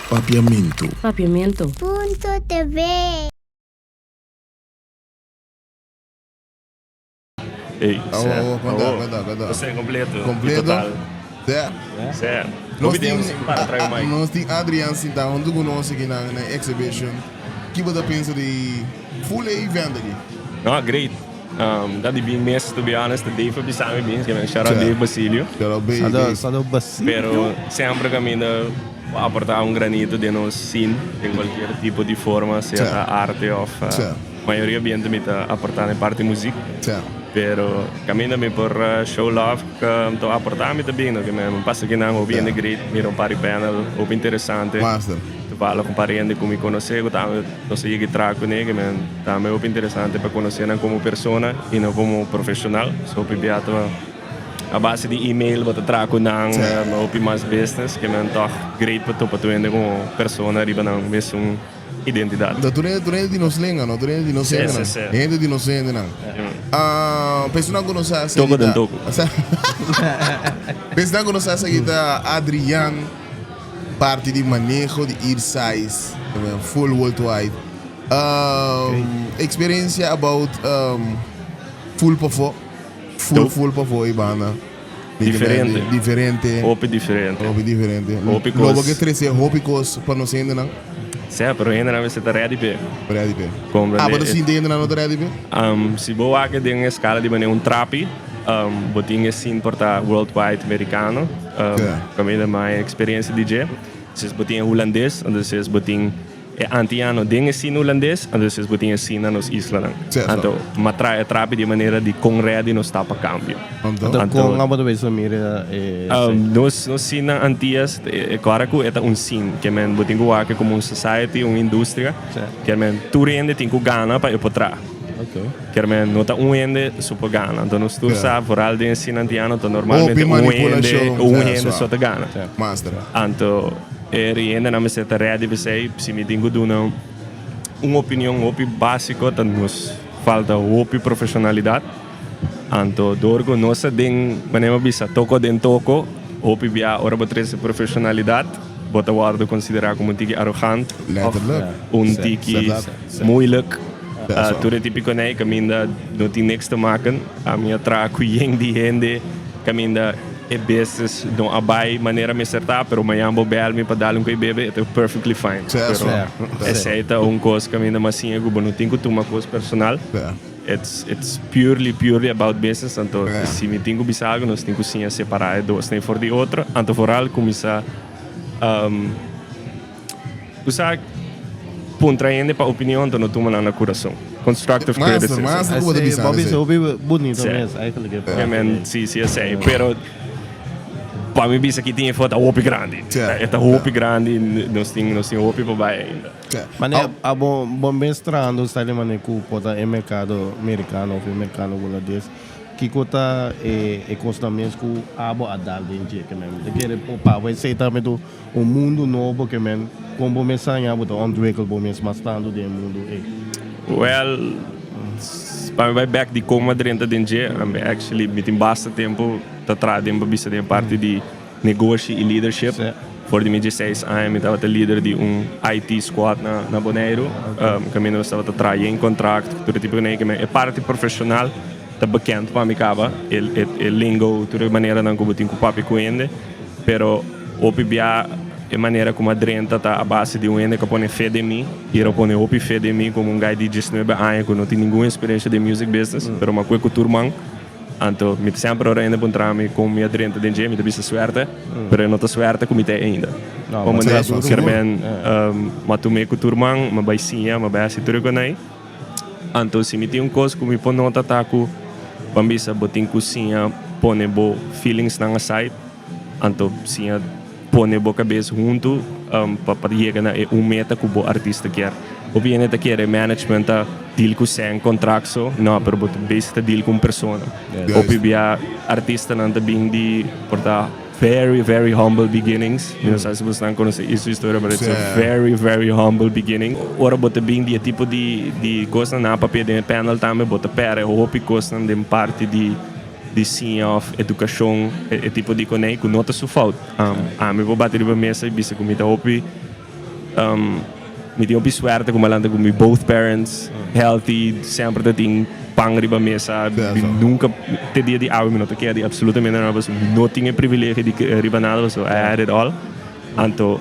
Papiamentu. Papiamentu. Punto TV. Ey, Awo, sè. awo, konta, Awo. konta, konta. Nos ten completo. Completo? Total. Sè. Sè. Nos Hopi tin, tempo sin para trae mic. nos tin Adrian sintá huntu ku nos aki na na exhibition. Ki bo ta pensa di full e event aki? No, great. Um, dat di bin mes, to be honest, Dave a bisa mi bin, ke men shout out Sè. Dave Basilio. Shout out Dave. Saludos, saludos Basilio. Pero semper caminda aporta un granito den nos scene, den cualkier tipo di forma, sea Sè. ta arte of uh, Sè. Mayoria biente mi ta aportá den parti muzik. Sa. Pero kaminda mi por show love ku ta aportá mi ta bin. Oke mi pasa kinan hopi hende great, mira un par di panel hopi interesante. Master. Ta bala ku un par di hende ku mi konosé ku tambe nos a yega traha kuné ke men tambe hopi interesante pa konosé nan komo persona i no komo profeshonal. So hopi bia ta a base di email bo ta traha ku nan hopi mas business ke men tòg great pa topa tur hende komo persona riba nan mesun. identidad. Ta tur hende, tur hende di nos lenga, no? Tur hende di nos Sí, hendenan. sí, sí. Hende di nos hendenan. Ah, personan ku nos sa Toko den ta- toko. Personan ku nos sa esaki ta Adrian, parti di maneho di Earsize, full worldwide. Um, experiencia about um, full pafó, full Dope. full pafó i banda. Diferente. Diferente. Hopi diferente. Hopi diferente. Hopi Lo kos. bo ke trese hopi kos pa nos hendenan. Sea, pero hendenan mester ta ready p'e. Ready p'e. Comprende. Ah, bo ta sinti hendenan no ta ready p'e? Si bo wak den e skala di manera un trapi, bo tin e sin por ta worldwide merikano, kaminda mai eksperensia di dje. Entonces bo tin e hulandes, entonces bo tin. E antiano den e sina hulandes, entonces bo tin e sina nos islanan. Anto m'a traha e trapi di e manera di kon ready nos ta pa kambio. Anto kon abo ta bisa mira e Nos nos sina Antias, e kora ku e ta un sin, ke men bo tin ku wak komo un society, un industria, ke men tur hende tin ku gana pa e por traha. Ke men no ta un hende so por gana. Anto nos tur sa, vooral den e sina antiano, ta normalmente un hende, un hende so ta gana. Anto. E riendenan mester ta ready p'esei. Si mi tin ku duna un opinion hopi básiko ta nos falta hopi profeshonalidat. Anto dor ku nos ta den manera mi a bisa toko den toko, hopi bia ora bo trese profeshonalidat bo ta wòrdu konsiderá komo un tiki arogant òf un tiki moeilijk. Tur e tipiko nei kaminda no tin niks te maken. Ami a traha ku yen di hende kaminda. E business no a bai manera mester ta, pero mañan bo bel mi pa dal un koe bebe, e ta perfectly fine. Pero esei ta un kos kaminda mas siña ku bo no tin ku tuma kos personal. It's it's purely purely about business, anto si mi tin ku bisa algu nos tin ku siña separá e dosnan for di otro, anto vooral kuminsá Bo sa puntra hende pa opinion anto no tuma nan na kurason. Constructive criticism. Master, master ku bo ta bisa Bo bisa esei. hopi bunito Sí. mes eigenlijk e Ja, men, si, si esei. Pero pa mi bisa ki tin efo ta hopi grandi. Sí. E ta hopi grandi, nos tin, nos tin hopi pa bai ainda. Sí. Mane abo bo mes trahando sta di mane ku por ta e merkado merikano of e merkado hulandes. Kiko ta e e kosnan mes ku abo a dal den dje ke men? Mi ta kere por pa bo esei tambe tu un mundu nobo ke men kon bo mes haña bo ta ontwikkel bo mes mas tantu den e mundu ei. Well, pa mi bai bek di kon mi a drenta den dje, mi actually mi tin basta tempu ta traha den pa bisa den e parti di negoshi i leadership. For di mi dieseis aña mi tabata lider di un IT squad na na Boneiru. Kaminda nos tabata traha yen kontrakt ku tur e tipo di e parti profeshonal ta bekend pa mi kaba, e e lingo, tur e maneranan ku bo tin ku papia ku hende. Pero hopi bia e manera ku mi a drenta ta a base di un hende ku a pone fe den mi i el a pone hopi fe den mi komo un guy di diesnuebe aña ku no tin ningun eksperensia den music business, pero mi a kue ku tur man. Anto mi ta semper ora hende puntra mi kon mi a drenta den dje, mi ta bisa suerte, pero e no ta suerte ku mi ta e ainda. No, Como ma ne, sa kier men m'a tum'é ku tur man, m'a bai siña, m'a bai hasi tur e konai. Anto si mi tin un kos ku mi por nota ta ku ban bisa bo tin ku siña pone bo feelingsnan aside, anto siña pone bo kabes huntu pa pa yega na e un meta ku bo artista kier. Hopi hende ta kere management ta deal ku sèn, kontrakt so, no, pero bo ta basic ta deal ku un persona. Hopi bia artistanan ta bin di por ta very very humble beginnings, mi no sa si bosnan konosé su historia pero it's a very very humble beginning. Ora bo ta bin di e tipo di di kosnan nan a papia den e panel tambe bo ta pèrdè hopi kosnan den parti di di siña of edukashon e tipo di konei ku no ta su fout. Ami por bati riba mesa i bisa ku mi ta hopi. Mi tin hopi suerte ku mi a lanta ku mi both parents healthy, semper ta tin pan riba mesa. Mi nunka te dia di awe mi no ta keda di absolutamente nada pasobra mi no tin e privilegio di riba nada pasobra I had it all. Anto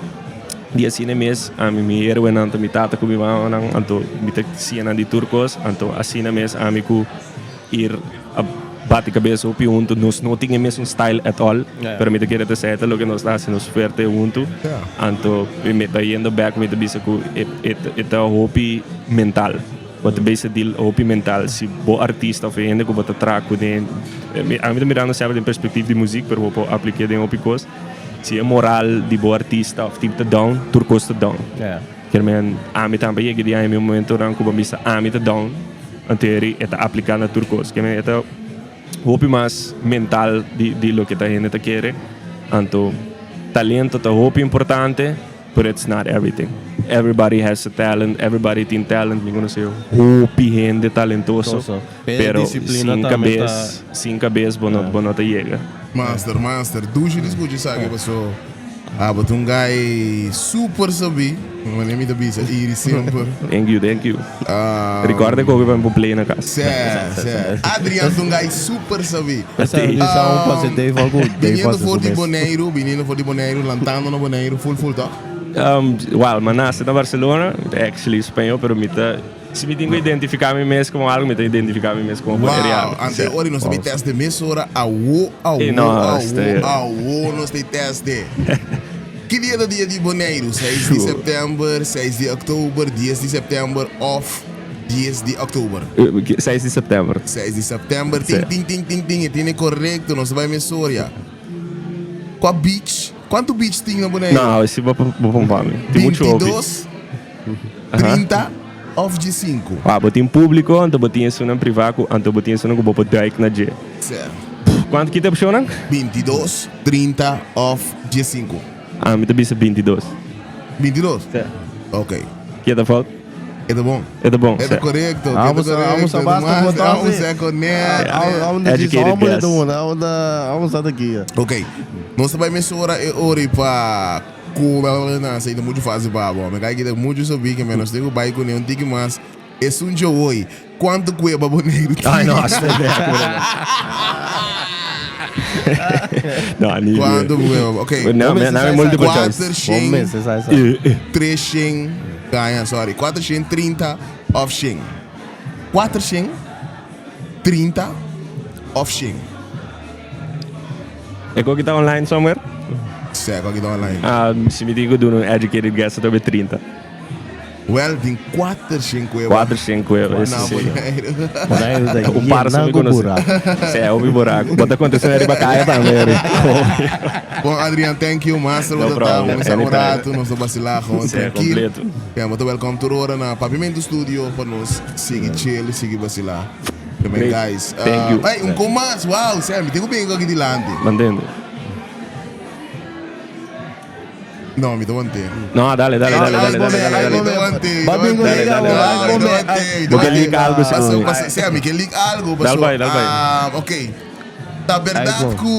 di asina mes ami mi héroenan ta mi tata ku mi mamanan anto mi ta siña nan di tur kos anto asina mes ami ku Ir a bati kabes hopi huntu. Nos no tin e mesun style at all, pero mi ta kere ta esei ta loke nos ta hasi nos fuerte huntu. Anto mi ta yendo bek mi ta bisa ku e ta hopi mental. Bo ta bisa deal hopi mental. Si bo artista of e hende ku bo ta traha kuné, ami ta mirando semper den perspectief di muziek, pero bo por aplik'é den hopi kos. Si e moral di bo artista of team ta down, tur kos ta down. Kier men ami tambe yega di aña mi momentonan ku bo bisa ami ta down. Anto eri e ta apliká na tur kos. Ke men e ta hopi mas mental di di loke ta hende ta kere. Anto talento ta hopi importante, pero it's not everything. Everybody has a talent, everybody tin talent. Mi konosé hopi hende talentoso, Toso. Pero pero disiplina sin tambe kabes, ta. sin kabes bo no bo no ta yega. Master, master. Dushi di skucha esaki paso abo ta un guy super sabí. Manera mi ta bisa Iri semper. Thank you, thank you. Recorda koke pa mi por play na kas. Sè, sè. Adrian ta un guy super sabí. Esa risa un pase Dave algo. Dave Biniendo pase for su di mes. Boneiru, biniendo for di Boneiru, lantando na Boneiru, full full toch? Well, mi a nase na Barcelona, mi ta actually spañó, pero mi ta, si mi tin ku identifiká mi mes komo algu, mi ta identifiká mi mes komo boneriano. Wow, ante ora nos ta bin test de mesora, awo, awo, awo, awo nos ta test de. Ki dia ta dia di Boneiru? Seis di sèptèmber, seis di òktober, dies di sèptèmber òf dies di òktober? Seis di sèptèmber. Seis di sèptèmber, tin tin tin tin tin, e tene korekto, nos ta bai Mesoria. Kua beach? Kuantu beach tin na Boneiru? No, esi bo bo pon pa mi. Tin muchu hopi. Bintidos, 30 òf diesinku? Wou, bo tin públiko, anto bo tin esunnan privá ku anto bo tin esunnan ku bo por duik na dje. Sè. Kuantu ki ta opshonnan? Bintidos, 30 òf diesinku. Ami ta bisa bintidos. Bintidos? Sè. Ok. Ke ta fout? E ta bon. E ta bon, E ta sè. korekto, ke ta Amos, amos korekto. basta Mas, botá amos si. sè konet. Amos disi Educated hombre guess. ta una, amos ta, amos ta aki. Ok. Nos ta bai mesora e ori pa ku na sei ta muchu fásil pa abo. Mi kai kita muchu sabí ke menos tin ku bai kuné un tiki mas. Esun dje hoy. Kuantu kueba Boneiru tin? Ay no, hasta e bek No, ni idea. Kuantu kueba? Ok. No, me, no, multiple choice. Kuater shen, tres shen, gaña, sorry. Kuater shen 30 of shen. Kuater shen 30 of shen. E koki ta online somewhere? Sè, koki ta online. Ah, si mi tin ku duna un educated guess, ta be 30. Well, tin kuater shen kueba. Kuater shen kueba, Na eso sí. Boneiru. Boneiru ta Un par yená so mi ku konosé. buraku. Sí, hopi buraku. Bo ta kontestá riba kaya tambe, Eric. Bon, Adrian, thank you. Master, No bo ta ta. problem. Un sa un Anytime. ratu, nos ta basilá gewoon Sí, trankil. kompleto. Ja, bo ta welcome tur ora na Papiamentu Studio pa nos sigui chill, sigui basilá. Amen, Great. guys. Thank you. Hey, un kon mas. Wow, Sam, mi tin ku bin aki dilanti. Mantende. No, mi ta want'é. No, dale, dale, dale, dale, dale, dale, Mi dale. ta want'é, mi ta Ba bingo want'é. Dale, dale, dale, Mi ta dale. want'é, mi ta Bo ke want'é. leak algo Paso, seguro. paso, sea, mi ke leak algo, Dal paso. bai, dal bai. Ah, ok. Ta berdad Algo. ku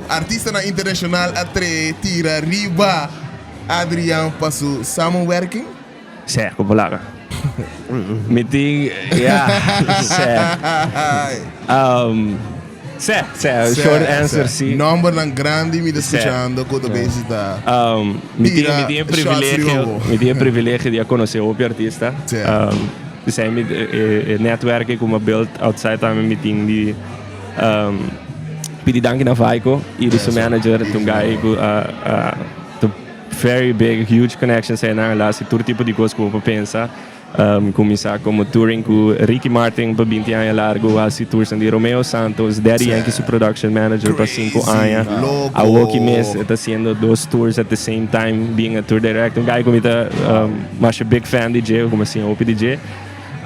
artistanan internashonal a trae tira riba Adrian pa su samenwerking? Sè, ku palabra. Mi tin, ya, sè. Um, sè, sè, short answer si. Nombernan grandi mi ta Sè. skuchando ku ta bezig ta. Um, mi tin, Tira mi tin e shots privilegio, riba bo. mi tin e privilegio di a konosé hopi artista. Sè. Um, esei mi, e, e netwerk ku mi a build outside tambe mi tin di um, pidi danki na Vaiko, Iris su manager, ta un guy ku a, a, ta Very big, huge connections einan a hasi tur tipo di cos cu bo por pensa. Cuminsa como touring cu Ricky Martin pa binti aña largo, hasi toursnan di Romeo Santos, Daddy Yankee su production manager pa cinco aña. Awoki mes e ta haciendo dos tours at the same time, being a tour director. Un guy cu mi ta masha big fan di dje, como siña hopi di dje.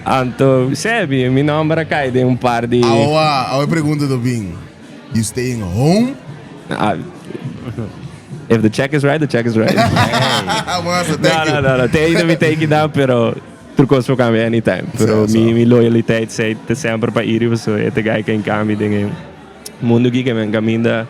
Anto, sebi, mi nomber a cay den un par di. Awa, awa e pregunta ta bin, you staying home? If the check is right, the check is right. Massa, thank no, you. no, no, no. Te ainda mi take it down, pero tur cos por cambia anytime. Pero Sí, mi, so. mi loyaliteit sei te semper pa Iri, paso e te guy ken cambia den e mundo ki ke men caminda.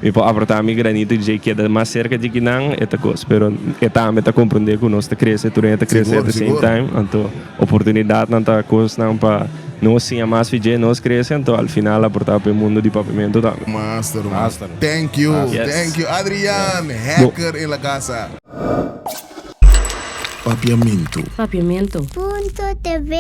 Mi por aportá mi granito dje keda mas serka di kinan e ta kos, pero e tambe ta komprondé ku nos ta krese, tur hende ta krese at the same time, anto oportunidatnan ta kosnan pa nos siña mas fi dje, nos krese, anto al final aportá pa e mundo di papiamentu tambe. Master, man. Thank you, thank you Adrian, hacker en la casa. Papiamentu. Papiamentu. Punto TV.